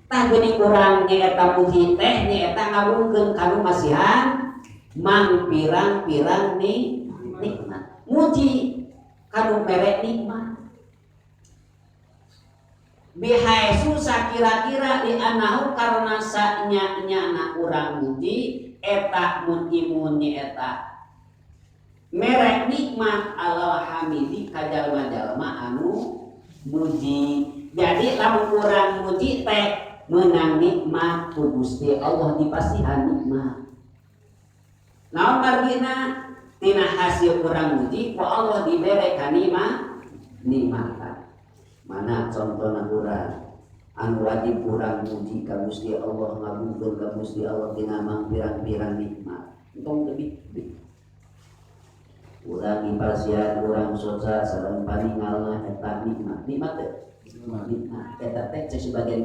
Tah, geuning urang nyaeta muji teh nyaeta ngagungkeun kanu masihan mangpirang-pirang nih nikmat. Muji kanu mere nikmat. Bihaitsu sakira-kira di anahu karena sanya nyana urang muji eta mun'imun eta mere nikmat alal hamidi ka jalma-jalma anu muji. Jadi lamun urang muji teh menang nikmat ku Gusti Allah, dipasihan nikmat. Naon margina? Tina hasil urang muji ku Allah dibere kanima nikmatan. Mana contohna urang anu wajib urang muji ka Gusti Allah, ngagungkeun ka Gusti Allah tina mangpirang-pirang nikmat? Entong lebih urang dipasihan urang soca sareng paningalna, eta nikmat. Nikmat teh? Nikmat. Eta teh sebagian.